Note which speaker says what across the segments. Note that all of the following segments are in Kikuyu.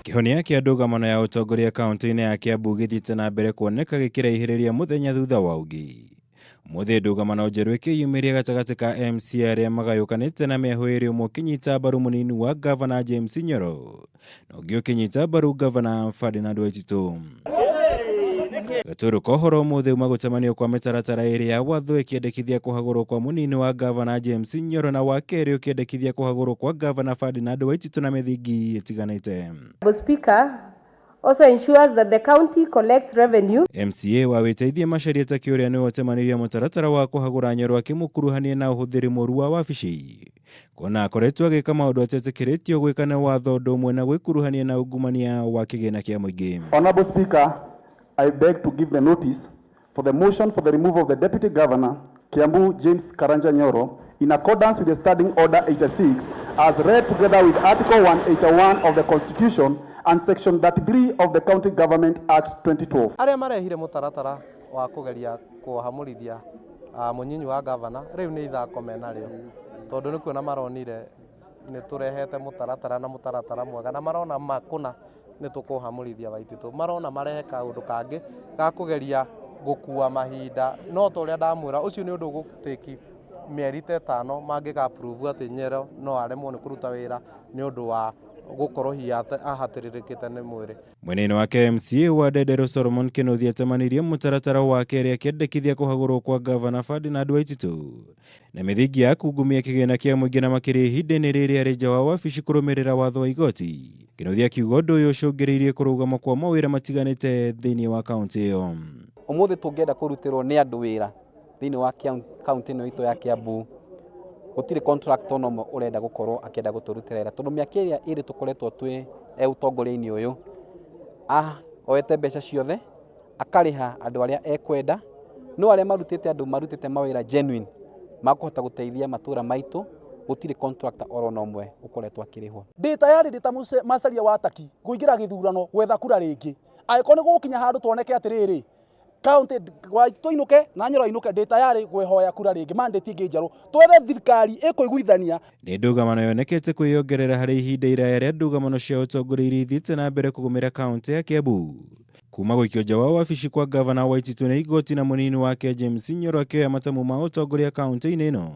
Speaker 1: Kĩhonia kĩa ndũgamano ya ũtongoria kaunti-inĩ ya Kiambu gĩthiĩte na mbere kuoneka gĩkĩraihĩrĩria mũthenya thutha wa ũngĩ. Ũmũthĩ ndũgamano njerũ ĩkĩyumĩria gatagatĩ ka MCA arĩa magayũkanĩte na mĩahũ ĩrĩ, ũmwe ũkĩnyita mbaru mũnini wa ngavana James Nyoro na ũngĩ ũkĩnyita mbaru ngavana Ferdinand Waititu. Gatũrũ ka ũhoro ũmũthĩ uma gũcemanio kwa mĩtaratara ĩrĩ ya watho ĩkĩendekithia kũhagũrwo kwa mũnini wa ngavana James Nyoro na wa kerĩ ũkĩendekithia kũhagũrwo kwa ngavana Ferdinand Waititu na mĩthingi ĩtiganĩte.
Speaker 2: Speaker also ensures that the county collects revenue.
Speaker 1: MCA wa Wĩteithie Macharia Takĩ ũrĩa nĩwe ũtemanirie mũtaratara wa kũhagũra Nyoro akĩmũkuruhania na ũhũthĩri mũru wa wabici, kuona akoretwo agĩka maũndũ atetĩkĩrĩtio gwĩka nĩ watho, ũndũ ũmwe na gwĩkuruhania na ungumania wa kĩgĩna kĩa mũingĩ.
Speaker 3: Honorable Speaker, I beg to give the notice for the motion for the removal of the Deputy Governor, Kiambu James Karanja Nyoro, in accordance with the Standing Order 86, as read together with Article 181 of the Constitution and Section 33 of the County Government Act 2012.
Speaker 4: Arĩa marehire mũtaratara wa kũgeria kũhamũrithia mũnyinyi wa gavana rĩu nĩ ithako menarĩo, tondũ nĩ kuona maronire nĩ tũrehete mũtaratara na mũtaratara mwega, na marona makũna nĩ tũkũhamũrithia Waititu, marona marehe kaũndũ kangĩ ga kũgeria gũkua mahinda. No ta ũrĩa ndamwĩra, ũcio nĩ ũndũ ũgũtĩki mĩeri ta 5 mangĩga approve atĩ Nyero no aremwo nĩ kũruta wĩra nĩ ũndũ wa gũkorwo hihi ahatĩrĩrĩkĩte nĩ mwĩrĩ.
Speaker 1: Mwena-inĩ wake, MCA wa Ndenderũ Solomon Kinuthia atemanirie mũtaratara wa kerĩ akĩendekithia kũhagũrwo kwa ngavana Ferdinand Waititu na mĩthingi ya kungumia kĩgĩna kĩa mũingĩ, na makĩria ihinda-inĩ rĩrĩ arĩ nja wa wabici kũrũmĩrĩra watho wa igoti. Kinuthia akiuga ũndũ ũyũ ũcũngĩrĩirie kũrũgama kwa mawĩra matiganĩte thĩinĩ wa kaunti ĩyo.
Speaker 5: Ũmũthĩ tũngĩenda kũrutĩrwo nĩ andũ wĩra thĩinĩ wa kaunti ĩno itũ ya Kiambu, gũtirĩ contractor ona ũmwe ũrenda gũkorwo akĩenda gũtũrutĩra wĩra, tondũ mĩaka ĩrĩa ĩrĩ tũkoretwo twĩ ũtongoria-inĩ ũyũ, oete mbeca ciothe akarĩha andũ arĩa ekwenda, no arĩa marutĩte andũ marutĩte mawĩra genuine makũhota gũteithia matũra maitũ, gũtirĩ contractor oro na ũmwe ũkoretwo akĩrĩhwo.
Speaker 6: Ndĩ tayari ndĩ ta Macharia wa Taki kũingĩra gĩthurano gwetha kura rĩngĩ, angĩkorwo nĩ gũgũkinya handũ tuoneke atĩrĩrĩ, kaunti tũinũke na Nyoro ainũke, ndĩ tayari kwĩhoya kura rĩngĩ, mandate ĩngĩ njerũ, twethe thirikari ĩkũiguithania.
Speaker 1: Nĩ ndũgamano yonekete kwĩyongerera harĩ ihinda iraya rĩa ndũgamano cia ũtongoria iria ithiĩte na mbere kũgũmĩra kaunti ya Kiambu kuma gũikio nja wa wabici kwa ngavana Waititu nĩ igoti na mũnini wake James Nyoro akĩoya matamu ma ũtongoria kaunti-inĩ ĩno.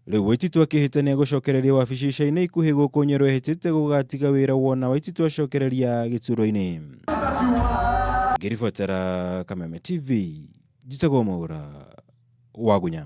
Speaker 1: Rĩu Waititu akĩhĩtania gũcokereria wabici ica-inĩ ikuhĩ, gũkũ Nyoro ehĩtĩte gũgatiga wĩra wona Waititu acokereria gĩturwa-inĩ. Ngĩribotera Kameme TV, njĩtagwo Mwaura Wagunya.